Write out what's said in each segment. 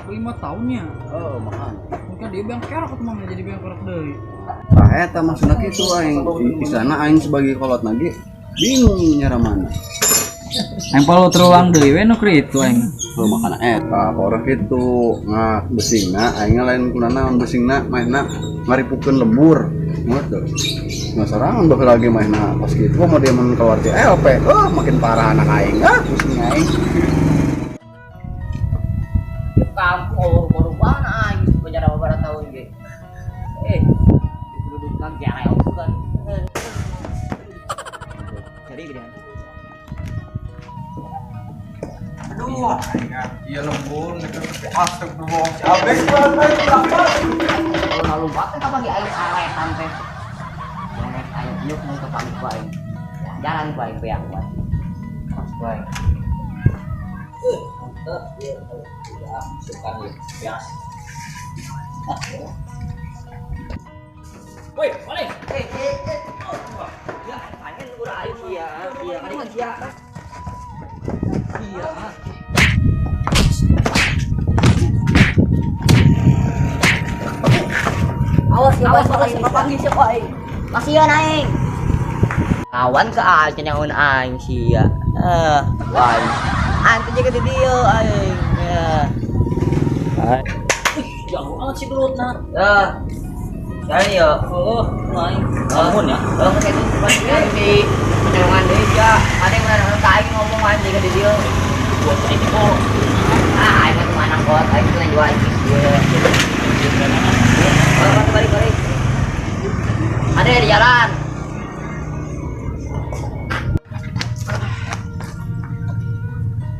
5 tahunnya. Oh, makan. Mungkin dia biang kerok atau mah jadi biang kerok deui. Tah eta maksudna kitu aing. Istilahna aing sebagai kolot lagi bingung nyara mana. Aing perlu teruang deui we nu keur itu aing. Oh, makana eta horor kitu. Nah, besingna aing lain kunana besingna mainna ngaripukeun lembur. Ngerti? Nah, sorangan baheula lagi mainna pas kitu mau dia mun keluar ti LP. Oh, makin parah anak aing. Ah, pusing aing. Kampung baru mana aing penjara beberapa tahun ge. Kedudukan jarang kan. Jadi gini. Aduh, iya lembur, tapi astagfirullah. Abis banget. Kalau lompat teh kapan aing aletan teh. Aing aing ieu mun ke pamit ku aing. Jalan ku aing beak ku aing. Pas ku aing. Mantap, ieu udah suka nih, bias. Woi, balik. Ya, pengen urang aing sia, sia, kan sia. Iya. Awas, awas, awas, kapanggil siapa aing. Kasihan aing. Kawan ke aing nyaun aing sia. Wah. Anti jaga di dieu aing. Ya. Jauh amat sih gelutna. Ya. Jalan yo. Oh, aing. Bangun ya. Oh, kayak itu bukan di penyelungan deui sia. Ada yang benar ka aing ngomong aing jaga di dieu. Buat aing kok. Ah, aing mah anak kot, aing tuh jual aing. Oh, balik balik. Ada di jalan.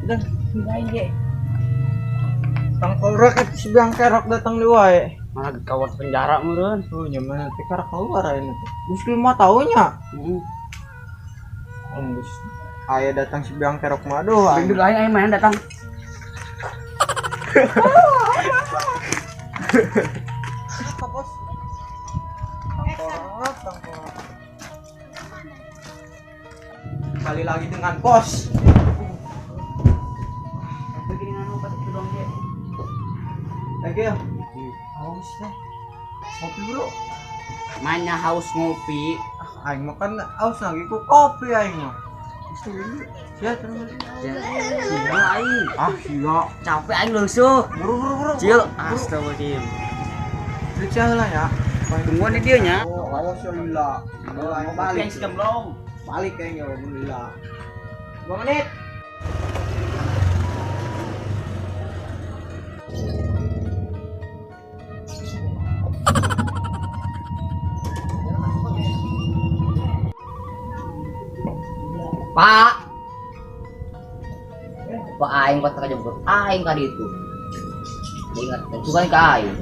Udah, pindahin ge. Tangkorak itu si biang kerok datang di wae. Malah kawat penjara meureun. Oh, nyaman nanti karena keluar ini tuh. Geus 5 tahunnya. Heeh. Geus aya datang si biang kerok mah aduh. Rindu lain aing main datang. Apa, Bos? Tangkorak, tangkorak. Kali lagi dengan bos. Lagi ya? Haus deh. Ngopi bro. Mana haus ngopi? Aing makan haus lagi ku kopi aing mah. Sia terus. Sia aing. Ah sia. Capek aing leusuh. Buru buru buru. Cil, astagfirullahaladzim. Periksa lah ya. Tungguan di dia nya. Oh, awas ya lila. Aing Balik balik. si gemblong. Balik aing ya mun lila. 2 menit. Pak. Pak aing pas jemput aing kali itu. Ingat, sugan ka aing.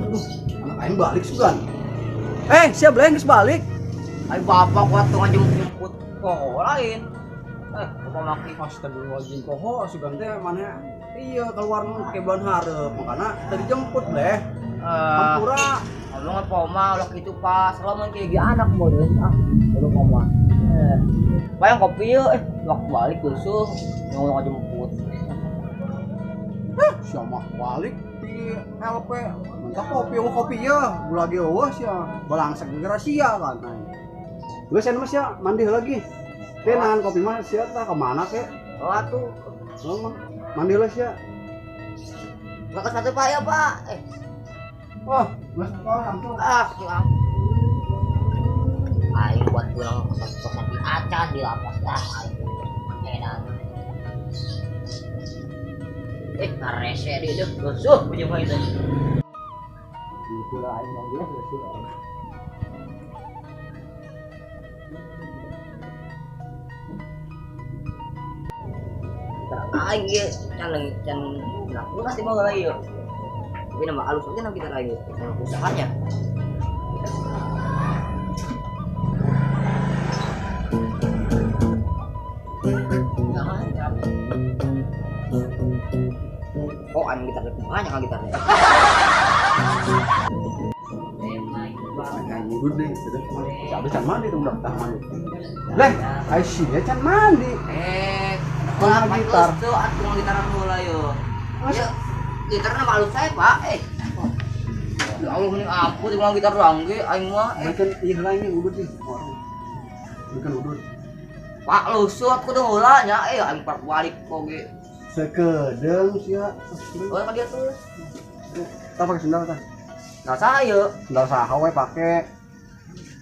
Aduh, anak aing balik sugan. Siap lain geus balik. Aing bapak kuat tuh ngajemput poho lain. Bapak maki. Astagfirullahaladzim poho sugan teh mana? Iya, keluar mun ke bulan hareup, makana tadi jemput leh. Hampura. Ngomong apa mah ulah kitu pas, lo mun kayak anak meureun ah. Lu ngomong. Bayang kopi yeuh, waktu balik lusuh, ngomong ngajemput. Siapa balik di LP minta kopi, oh kopi ya, gula ge eueuh sia, balangsek geura sia kan. Geus sia mah sia mandi lagi. Teh nahan kopi mah sia tah ka mana ke? Oh atuh. Oh, mandi lah sia. Enggak satu Pak ya, Pak. Wah, geus langsung. Ah, aing buat pulang ke di acan di lapas dah aing. Enak. Ngarese di deh, lusuh punya mah itu. Pula aing lagi lah lusuh. Aing ge can can laku pasti mau lagi yo. Tapi nama alus aja kita lagi sama usahanya. Oh, aing gitar banyak kan gitarnya. Ngurut deh, habis can mandi tuh udah mandi. Leh, Aisyah can mandi. Gitar. Tuh atuh gitar heula yo. Ya, gitarna malu saya, Pak. Eh. Ya Allah mending ampun di gitar doang ge aing mah. Eh. Berikan ieu heula ini udut nih. Berikan udut. Pak lusuh aku tuh heula nya eh aing pak balik oge. Sekedeung sia. Oh, ka dia tuh. Tah pake sendal tah. Nah saya Sendal saha we pake.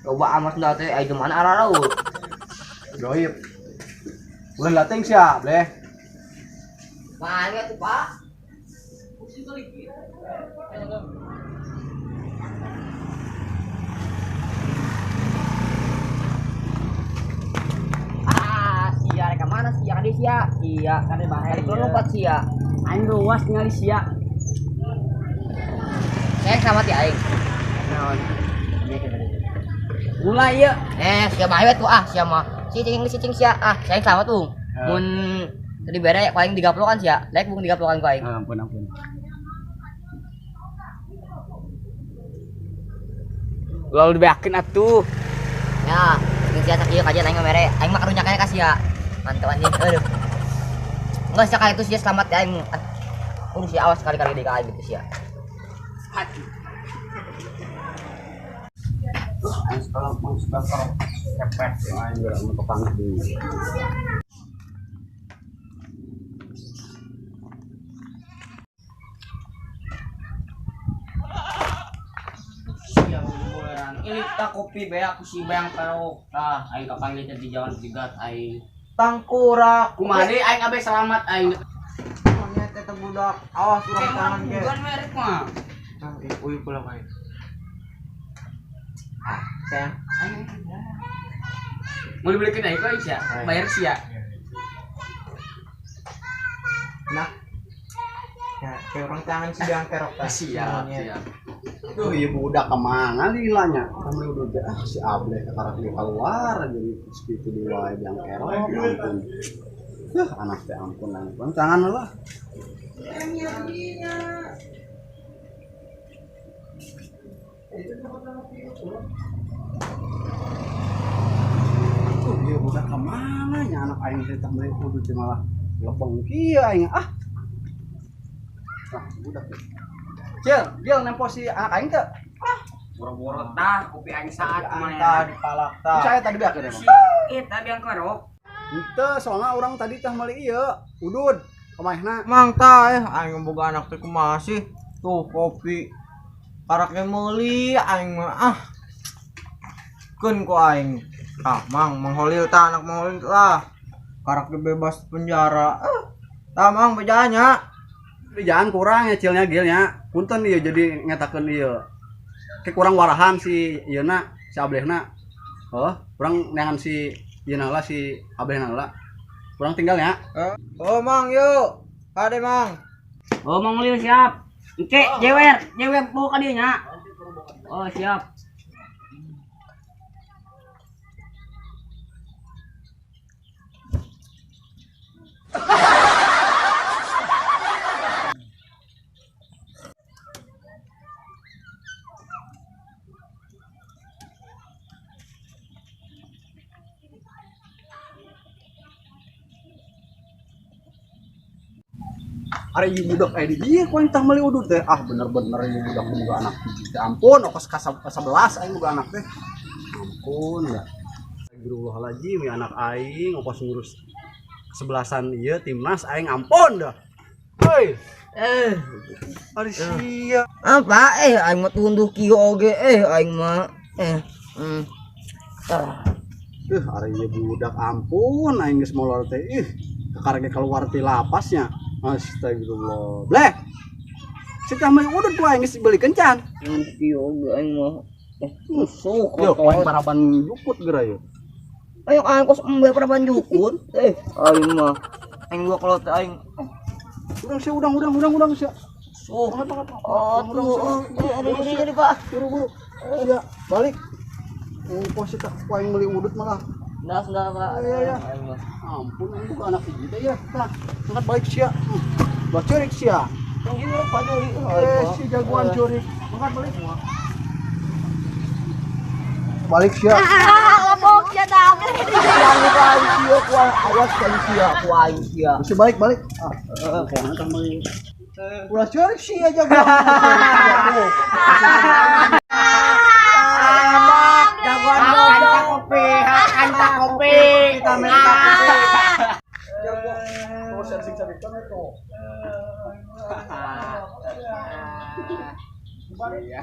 coba amat sendal teh aing mana araraut. Goib. Ulah lateng sia, bleh. Mana tuh, Pak? Ah, sia rek mana sia ka sia? Sia Kade bae. Rek lompat sia. Aing ruas ningali sia. Saya selamat ya aing. Naon? Mulai ya. Eh, sia bae tuh ah, sia mah. Si cing si cing sia. Ah, saya selamat tuh. Mun tadi bere paling 30 kan sia. Lek bung 30 kan ku aing. Ampun ampun. Lalu dibeakeun atuh. Ya, cing sia sakieu kajian aing mah mere. Aing mah karunya ka sia. Mantap anjing. Aduh. Enggak sia itu sia selamat ya aing. Ah, urus sia awas sekali-kali di aing gitu sia. Sekarang mau sedang kepet aing geura mun kepanggih deui. Sia boboran. Ini tak kopi beak ku si bayang kerok. Tah aing kapanggih teh di jalan jegat aing. Tangkurak. Kumaha deui aing abe selamat aing. Monyet eta budak. Awas urang tangan ge. Bukan merek mah. Tang uy pula kayo. Ah, sayang. Mau dibelikin aing kok sia. Bayar sia. Nah. Ya, kayak orang tangan si biang kerok tah. Siap, Monyet. siap. Duh, ieu budak kemana lilanya? Kamu udah ah si Ableh kakarak dia keluar jadi segitu di wae biang kerok ampun. Duh, anak teh ampun ampun tangan lah. Tuh, ieu budak kemana nya anak aing teh tah meuli udut teh malah lebeng kieu aing ah. Ah, budak teh. Cil, Gil nempo si anak aing teh. Boro-boro tah kopi aing saat Anta dipalak tah. Saya tadi beakeun emang. Eta biang kerok. Ente, soalnya orang tadi tah meuli ieu, udud kemaehna. Mang tah eh aing boga anak teh kumaha sih? Tuh kopi. Karaknya meuli aing mah ah. Keun ku aing. Ah, Mang, Mang Holil tah anak Mang Holil lah. Karaknya bebas penjara. Ah. Tah Mang bejanya. Jangan kurang ya cilnya gilnya. Punten ieu jadi ngetakeun ieu. Ke kurang warahan si ieuna, si Ablehna. Oh, kurang neangan si ieuna lah si Ablehna lah. Kurang tinggal ya. Oh, Mang yuk. Kade Mang. Oh, Mang Lil siap. Engke, jewer, jewer bawa ka dieu nya. Oh, siap. Ari ieu budak aya di dieu ku aing tah meuli udud teh. Ah bener-bener ieu budak boga anak hiji teh. Ampun, okos ka 11 aing boga anak teh. Ampun ya. Astagfirullahaladzim ya anak aing okos ngurus kesebelasan ieu timnas aing ampun dah. Hei. Eh, Ari sia. apa eh aing mah tunduh kieu oge eh aing mah eh. Ah. Ari ieu budak ampun aing geus molor teh. Ih, kakarek keluar ti lapasnya. Astagfirullah. Bleh. Si tah meuli udud ku aing geus beli kencan. Tunduh kieu oge aing mah. Eh, musuh Yo, aing paraban jukut geura yo. Ayo aing kos embe paraban jukut. Eh, aing mah. Aing dua kalau teh aing. Udang sia, udang, udang, udang, udang sia. Oh, oh, tuh, aduh, aduh, aduh, Pak. Buru-buru. Sia, balik. Kok si tak ku aing meuli udut malah. Nah, sudah, Pak. Iya, iya. Ampun, aing boga anak hiji teh ya. Tah, angkat balik sia. Bah curik sia. Eh, si jagoan curik. Angkat balik. Balik sia. Ah, ngomong sia dah. Yang ku aing sia ku aing Awas kan sia ku aing sia. Masih balik balik. Ah, kayaknya kan mau. Ulah cari sih aja gua. Jagoan Hakan tak kopi, hakan tak kopi. Kita minta kopi. Terus sing cari kan itu. Iya.